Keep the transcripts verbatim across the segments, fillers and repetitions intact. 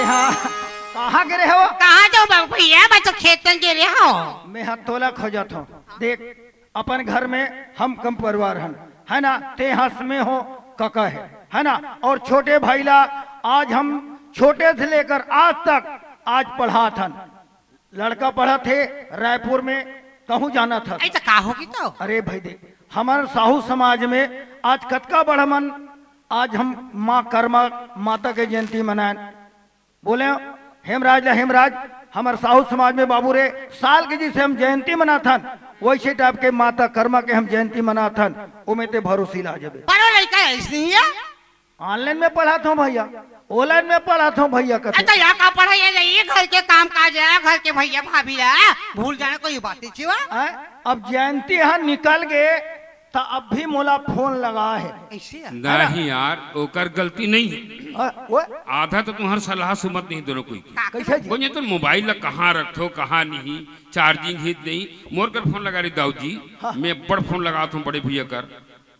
हाँ, कहाँ गे रहे हो? कहाँ जाऊँ बाबू भैया, मैं तो खेतन गे रहे हूँ। मैं हा तोला खोजत हूँ। देख, अपन घर में हम कम परिवार हन, है ना? ते हंस में हो, कका है, है ना? और छोटे भाई ला आज हम छोटे से लेकर आज तक आज पढ़ात हन। लड़का पढ़त हे रायपुर में, तहूँ जानत हस। अरे तो का होगी तो? अरे भाई देख, हमर साहू समाज में आज कतका बड़ मन, आज हम माँ कर्मा माता के जयंती मनाएन। बोले, "हेमराज ला हेमराज, हमर साहू समाज में बाबू रे, साल के जैसे हम जयंती मनाथन, वैसे टाइप के माता कर्मा के हम जयंती मनाथन, ओमे ते भरोसी ला जबे।" पढ़ो लइका है इसलिए। ऑनलाइन में पढ़ात हूँ भैया, ऑनलाइन में पढ़ात हूँ भैया, कथे। अच्छा, यहाँ का पढ़ाई है, ये घर के काम काज है, घर के भैया भाभी ला भूल जाना कोई बात नहीं जीवा। आय, अब जयंती हा निकल गे, त अब भी मोला फोन लगा है। ऐसे है? नहीं यार, ओकर गलती नहीं है। आ, वो? आधा तो तुम्हार सलाह सुमत नहीं दोनों कोई की। का कैसे जी? कोई तो मोबाइल ला कहाँ रखथो, कहाँ नहीं, चार्जिंग ही नहीं। मोर कर फोन लगा रही दाऊ जी, हाँ। मैं बड़ फोन लगात हूँ बड़े भैया कर,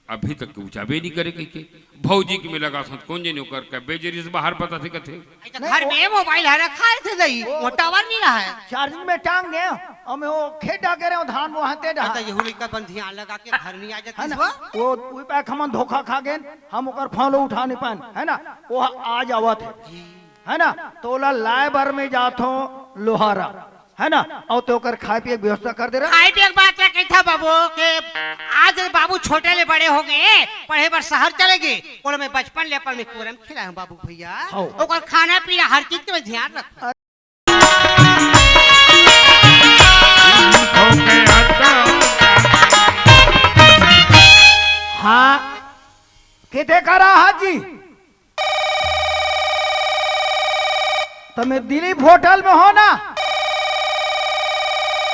अभी तक के उचाबे नहीं करे कहिके। भौजी के में लगात हूँ, कोन जने ओकर का बेजरी से बाहर बताथे कथे। अरे तो घर में मोबाइल है रखा है थे नहीं, वो टावर नहीं रहा है। चार्जिंग में टांग गए, हम वो खेत डाके रहे, धान वो हते डहा। अच्छा, यहू लइका अपन ध्यान लगा के घर नहीं आ जाती है ना? वो, वो पैक हमन धोखा खा गए, हम ओकर फोन उठा नहीं पाएन, है ना? वो आज आवत है, है ना? तो ओला लाए बर में जात हूँ लोहारा, है ना? और तो ओकर खाए पिए के व्यवस्था कर दे रहा। खाए पिए के बात क्या कहता बाबू के आज बाबू छोटे ले बड़े हो गए, पढ़े बर शहर चले गए, ओला मैं बचपन ले अपन में कोरम खिलाए हूँ बाबू भैया। हाँ। ओकर खाना पीना हर चीज के मैं ध्यान रखता हूँ। हाँ, किथे करा हाजी? त मैं दिलीप होटल में हो ना?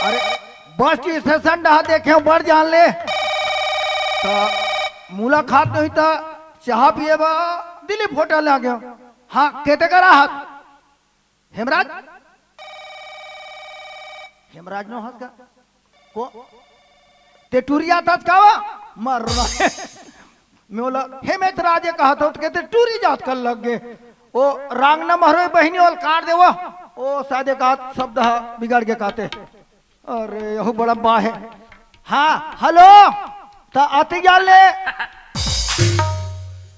अरे, बस स्टेशन डहा देखे हो, बड़ जान ले। त मुलाकात नहीं त चाह पिए बा दिलीप होटल आ गयो। हाँ, केते करा हाथ? हेमराज? हेमराज नो हंस का? को? ते टूरी जात हस का वा? मर रहा है। मैं बोला, "हे मैं तो राजे कहा था, तो कहते टूरी जात कर लग गए।" ओ रांग न मरो बहिनी, ओल काट दे वो। ओ सादे का शब्द हा बिगड़ के कहते। अरे, यहू बड़ा बा है। हाँ, हेलो, त आती जान ले।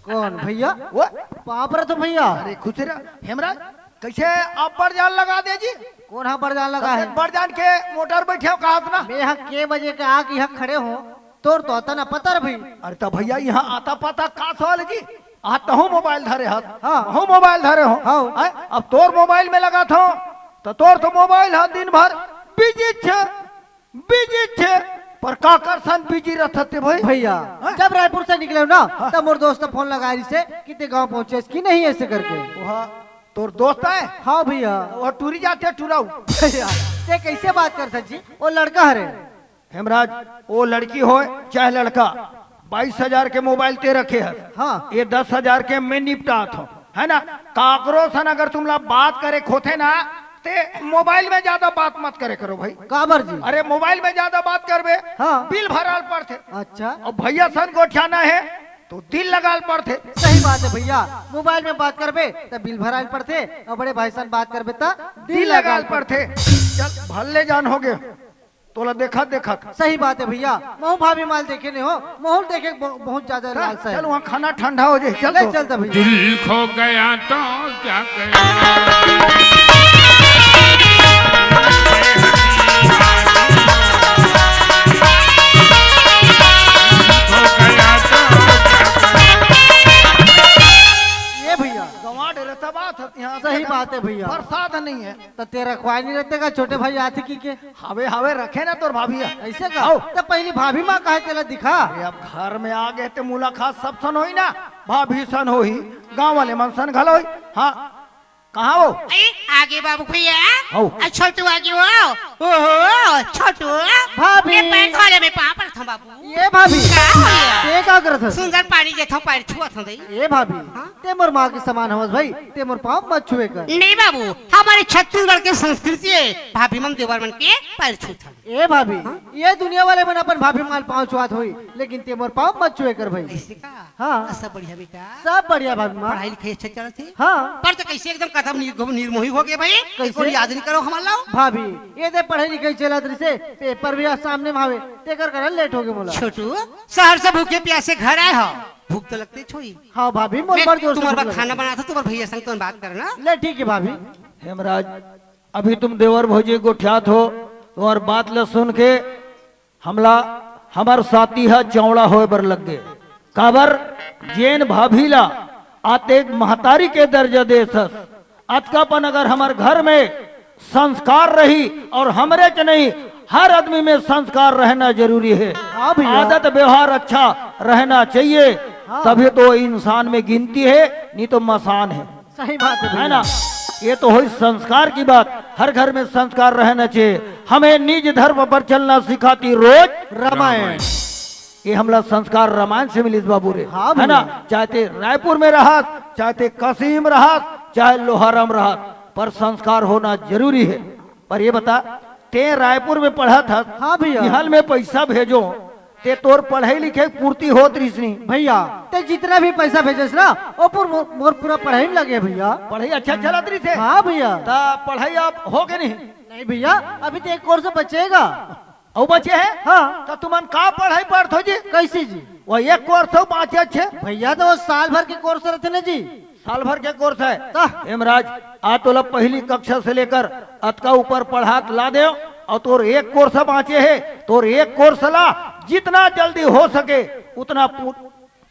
कौन भैया? वो? पाँव परत हो भैया। अरे, खुश रह, हेमराज, कैसे आप बड़ जान लगा दे जी? कौन हा बड़ जान लगा है? बड़ जान के मोटर बैठे हो कहा था ना? मैं यहाँ के बजे के आके यहाँ खड़े हो, तोर तो आता ना पता रे भाई। अरे, तो भैया, यहाँ आता पता का सवाल है जी? आ तहूँ मोबाइल धरे हस, हाँ। तहूँ मोबाइल धरे हो। हाँ। हैं? अब तोर मोबाइल में लगा था, तो तोर तो मोबाइल है दिन भर बिजी छे, बिजी छे, पर काकर सन बिजी रहत ते भाई? भैया, हाँ? जब रायपुर से निकले हो ना, हाँ। तब मोर दोस्त फोन लगा रही से कि ते गांव पहुंचे कि नहीं ऐसे करके। वहाँ तोर दोस्त है? हाँ भैया। वो टूरी जाते टुराऊ। भैया, ते कैसे बात कर सक जी? वो लड़का हरे। हेमराज, वो लड़की होय चाहे लड़का, बाईस हजार के मोबाइल ते रखे हस। हाँ। ये दस हजार के मैं निपटात हूँ, है ना? काकरो सन अगर तुमला बात करे खोथे ना, ते मोबाइल में ज्यादा बात मत करे करो भाई। काबर जी? अरे मोबाइल में ज्यादा बात करबे, हाँ। बिल भराल पड़थे। अच्छा। और भैया सन गोठियाना है तो दिल लगाल पड़थे। सही बात है भैया, मोबाइल में बात करबे त बिल भराल पड़थे और बड़े भाई सन बात करबे त दिल दिल लगाल लगाल पड़थे। चल भल्ले जान हो गए। तोला देखत देखत। सही बात है भैया, महू भाभी माल देखे नहीं हो, महू देखे के बहु-, बहुत ज्यादा चल, लालसा है। चल, वहाँ खाना ठंडा हो जाए, चल ले तो। चल तो भैया। दिल खो गया तो क्या करे? ये भैया। गंवार रहता बात है, यहाँ सही पे बात है भैया। प्रसाद नहीं है। तो तेरा ख्वाही नहीं रहते का छोटे भाई आतिकी के? हवे, हवे, रखे ना तोर भाभी ह। ऐसे का? आओ। त पहली भाभी माँ कहे तेला दिखा। अरे, अब घर में आ गए ते मुलाकात सब सन होई ना, भाभी सन होई, गाँव वाले मन सन घलो होई। हाँ, कहाँ हो? ए, आगे बाबू भैया। आओ। आ, छोटू आगे हो। ओहो, छोटू। भाभी। मैं पैंट वाले में पाँव पड़त हूँ बाबू। ये भाभी। का हो गया? ये का करत हस? सुंदर पानी देत हूँ, पैर छुअत हूँ दई। ये भाभी। हाँ? ते मोर माँ के समान हवस भाई, ते मोर पाँव मत छुए कर। नहीं बाबू, हमारे छत्तीसगढ़ के संस्कृति है, भाभी मन देवर मन के पैर छूत हन। ए भाभी, हाँ? ये दुनिया वाले मन अपन भाभी माल पाँव छुआत होई, लेकिन ते मोर पाँव मत छुए कर भाई। ऐसे का? हाँ। सब बढ़िया बेटा। सब बढ़िया भाभी माँ। पढ़ाई लिखाई अच्छा चलत हे? हाँ। पर तो कैसे एकदम कदम निर-, निर्मोही हो गए भाई? कैसे? एको याद नहीं करो हमार ला। भाभी, ये दे पढ़ाई लिखाई चलत रहिसे, पेपर भी आज सामने में हवे, तेकर कारण लेट हो गए मोला। छोटू, शहर से भूखे प्यासे घर आए हो, भूख तो लगते छोई। हाँ भाभी, मोर मैं बड़ जोर से तुम्हारे भूख बाद लगे। खाना बनाता, तुम्हारे भैया संग तुम बात करना। ले ठीक है भाभी। हेमराज, अभी तुम देवर भौजी गोठियात हो, तुम्हार बात ल सुन के हमला, हमर साती ह चौड़ा होय बर लग गे। काबर, जेन भाभी ला आतेक महतारी के दर्जा देथस, अतकापन अगर हमर घर में संस्कार रही, और हमरे च नहीं, हर आदमी में संस्कार रहना जरूरी है। हाँ भैया। आदत व्यवहार अच्छा रहना चाहिए, हाँ। तभी तो इंसान में गिनती है, नहीं तो मसान है। सही बात है है भैया। ना? ये तो हुई संस्कार की बात। हर घर में संस्कार रहना चाहिए। हमें निज धर्म पर चलना सिखाती रोज रामायण। ये हमला संस्कार रामायण से मिलिस बाबू रे। हाँ है ना? भैया। चाहे ते रायपुर में रहस, चाहे ते काशी में रहस, चाहे लोहारा में रहस, पर संस्कार होना जरूरी है। पर ये बता, ते रायपुर में पढ़त हस, हाँ भैया। बिहाल में पैसा भेजों, ते तोर पढ़ई लिखई के पूर्ति होत रहिस नहीं। भैया, ते जितना भी पैसा भेजेस ना, वो पूर-, मोर, मोर पूरा पढ़ई में लगे भैया। पढ़ई अच्छा चलत रहिस हे? हाँ भैया। त पढ़ई अब हो गे नहीं? नहीं भैया, अभी तो एक कोर्स बचेगा। अउ बचे हे? हाँ। त तुमन का पढ़ई पढ़त हो जी? कैसे जी? वो एक कोर्स अउ बाँचे हे। भैया, तो वो साल भर के कोर्स रहिथे ना जी। साल भर के कोर्स हे। त? हेमराज, आज तोला पहली कक्षा से लेकर अतका ऊपर पढ़ात ला देव, अउ तोर एक कोर्स बाँचे हे, तोर एक कोर्स ला जितना जल्दी हो सके उतना पू-,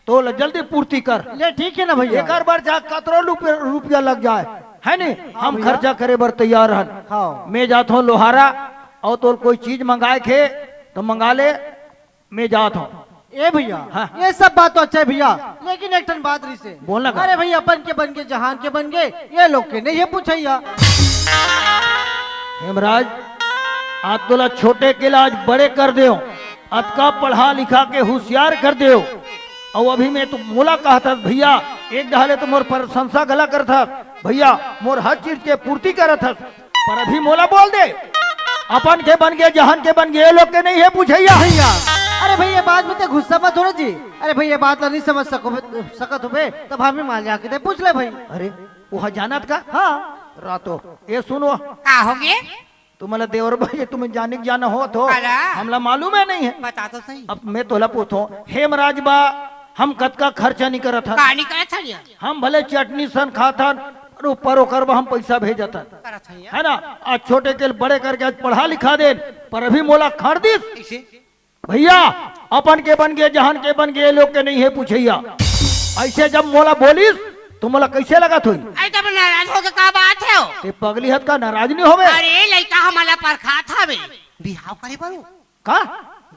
तोला जल्दी पूर्ति कर। ले, ठीक है ना भैया। एकर बर चाहे कतरो रुपया, रुपया लग जाए, है नी? हाँ हम भैया। खर्चा करे बर तैयार हन। हाँ। मैं जात हूँ लोहारा, अउ तोर कोई चीज मंगाए के हे, त मंगा ले। मैं जात हूँ। ए भैया, हाँ। ये सब बात तो अच्छा है भैया, लेकिन एक ठन बात रहिसे। बोलना का? अरे भैया, अपन के बन गे, जहान के बन गे, ये लोग के नहीं है पूछैया। हेमराज, आज तोला छोटे के ला आज बड़े कर देव, अतका पढ़ा लिखा के होशियार कर देव। अउ अभी मैं तो मोला कहत हस भैया, एक डहर ले तो मोर प्रशंसा घला करत हस भैया, मोर हर चीज के पूर्ति करत हस, पर अभी मोला बोल दे, अपन के बन गे, जहान के बन गे, ये लोग के नहीं है पूछैया। भैया, अरे भैया, ये बात में ते गुस्सा मत हो ना जी। अरे भैया, ये बात ला नहीं समझ सको, सकत होबे, त भाभी माँ जाके ते पूछ ले भाई। अरे, वो जानत का? हाँ। रातो, ये सुनो। का हो गे? तुम्हारा देवर भाई, तुम्हें जाने के जाना हो तो काला? हमला मालूम है नहीं है। बता तो सही। अब मैं तोला पूछूं, हेमराज बा, हम कतका खर्चा नहीं करत हन। का नहीं करत हन यार? हम भले चटनी सन खात हन, पर ओकर बर हम पैसा भेजत हन। करत हन यार। है ना? आज छोटे के बड़े करके आज पढ़ा लिखा देन, पर अभी मोला खड़ दिस। कैसे? भैया, अपन के बन गे, जहान के बन गे, ये लोग के नहीं है पूछैया। ऐसे जब मोला बोलिस, तो मोला कैसे लगत होई? अरे, तब नाराज होके का बात है हो? ते पगली हत का, नाराज नहीं होवे? अरे, लइका हमला परखात हवे, बिहाव करे बर। का?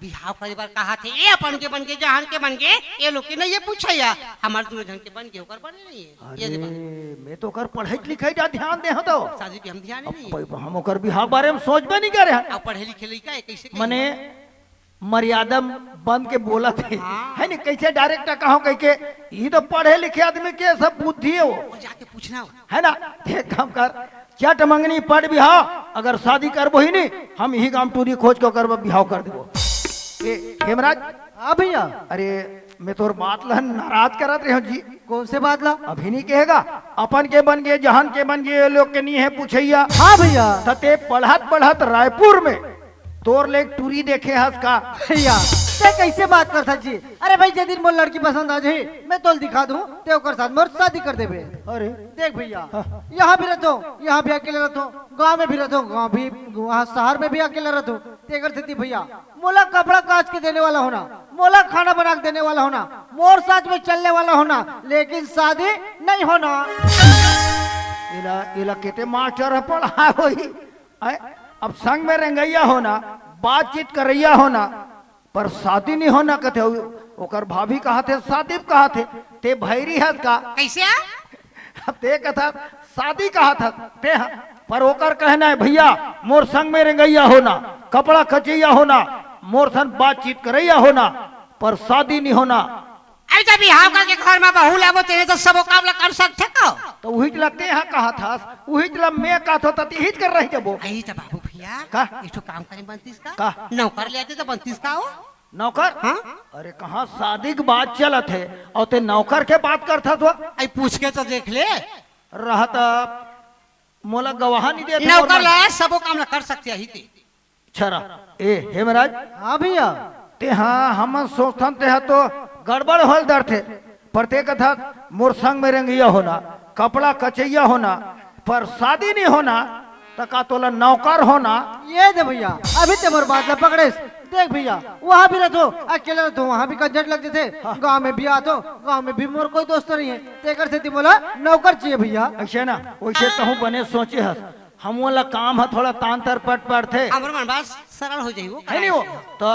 बिहाव करे बर कहा थे, ए अपन के बन गे, जहान के बन गे, ये लोग के नहीं है पूछैया। हमार दोनों जन के बन गे, ओकर बने नहीं है। ये अरे, दे बात। मैं तो ओकर पढ़ाई लिखाई जा ध्यान दे हो तो। शादी के हम ध्यान ही नहीं है। अब हम ओकर बिहाव बारे में सोचबे नहीं करे हैं। अब पढ़े लिखे लइका है, कैसे कही? मने मर्यादा बन के बोलत हे, हाँ। है नी? कैसे direct कहो कह के, ये तो पढ़े लिखे आदमी के सब बुद्धि है वो। वो जाके पूछना हो। है ना? एक काम कर, चट मंगनी पट बिहाव, अगर शादी करबो ही नहीं, हम यही गांव टूरी खोज के ओकर बर बिहाव कर देबो। ए, हेमराज। हाँ भैया। अरे, मैं तोर बात ला नाराज करत रहे हूँ जी। कौन से बात ला? अभी नहीं कहेगा, अपन के बन गे, जहान के बन गे, ये लोग के नहीं है पूछैया। हाँ भैया। त ते पढ़त पढ़त रायपुर में तोर ले टूरी देखे हस का? भैया, ते कैसे बात करत हस जी? अरे भाई, जे दिन मोर लड़की पसंद आ जाही, मैं तोल दिखा दूं, ते ओकर साथ मोर शादी कर देबे। अरे। देख भैया, हाँ। यहाँ भी रहत हों, यहाँ भी अकेले रहत हों, गाँव में भी रहत हों, गाँव भी, वहाँ शहर में भी अकेले रहत हों। तेकर सेती भैया, मोला कपड़ा काच के देने वाला होना, मोला खाना बना के देने वाला होना, मोर साथ में चलने वाला होना, लेकिन शादी नहीं होना। एला, एला केते मास्टर ह पढ़ाय होही। आय, अब संग में रेंगइया होना, बातचीत करइया होना, पर शादी नहीं होना कथे। उ-, ओकर भाभी कहाथे, शादी कहाथे, ते भैरी हस का? कैसे? अब ते कथा शादी कहाथस, ते ह-, पर ओकर कहना है, "भैया, मोर संग में रेंगइया होना, कपड़ा कचइया होना, मोर सन बातचीत करइया होना, पर शादी नहीं होना।" अरे, जब बिहाव करके घर में बहू लाबो, तेने तो सबो काम ला कर सकथे का? तो उही ला ते ह कहाथस, उही ला मैं कहत हो, त इही कर रही जबो। अरे, त बाबू भैया, का? एक ठो काम करे बनतीस का? का? नौकर ले आते त बनतीस का हो? नौकर? हाँ? अरे, कहाँ शादी के बात चलत हे अउ ते नौकर के बात करथस वो? आई पूछ के तो देख ले। रहत मोला गवाह नहीं देत नौकर मोला। ला सबो काम ला कर सकते ही ते। छरा, ए, हे महाराज। हाँ भैया। ते हाँ, हमन सोचथन ते हा तो गड़बड़ होल डरथे, पर ते कथस मोर संग में रेंगइया होना, कपड़ा कचइया होना, पर शादी नहीं होना, त का तोला नौकर होना? ये दे भैया, अभी ते मोर बात ला पकड़ेस। देख भैया, वहाँ भी रहथो, अकेला रहथो, वहाँ भी कंझट लग जथे। हाँ। गाँव में भी आथो, गाँव में भी मोर कोई दोस्त नहीं है, तेकर सेती मोला नौकर चाहिए भैया। अइसे ना, वइसे तहूँ बने सोचे हस, हमन ला काम ह थोड़ा तान तर पट पड़थे। हमर मन बात सरल हो जाही वो है नहीं वो। तो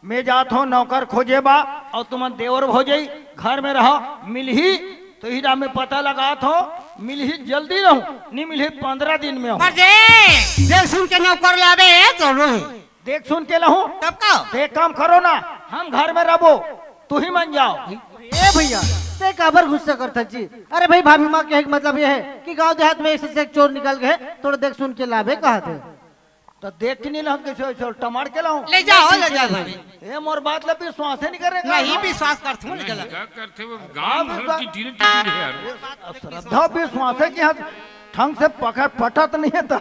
मैं जात हूँ नौकर खोजे बा, अउ तुमन देवर भौजई घर में रहो, मिलही तो ही में पता लगात हूँ, मिलही जल्दी रहूँ, नहीं मिलही पंद्रह दिन में हूँ। पर दे, देख सुन के नौकर लाबे, तो रोहे। देख सुन के लहूँ। तब का? ते काम करो ना, हम घर में रहबो, तू ही मन जाओ। ए भैया, ते काबर गुस्सा करथस जी? अरे भाई, भाभी माँ कहे के मतलब ये है कि गांव देहात में एक से एक चोर निकल गए, थोड़ा देख सुन के लाबे कहत हे। तो देख के नहीं लहूँ, कैसे, कैसे टमार के लहूँ? ले जाओ, ले जाओ भाभी। ए, मोर बात ला विश्वास ही नहीं करे का? नहीं विश्वास करथूँ, ले चला। का करथे वो? गांव भर की टीरी टीरी है यार। श्रद्धा विश्वास है कि हाँ, ढंग से पकड़ पटत नहीं है तो।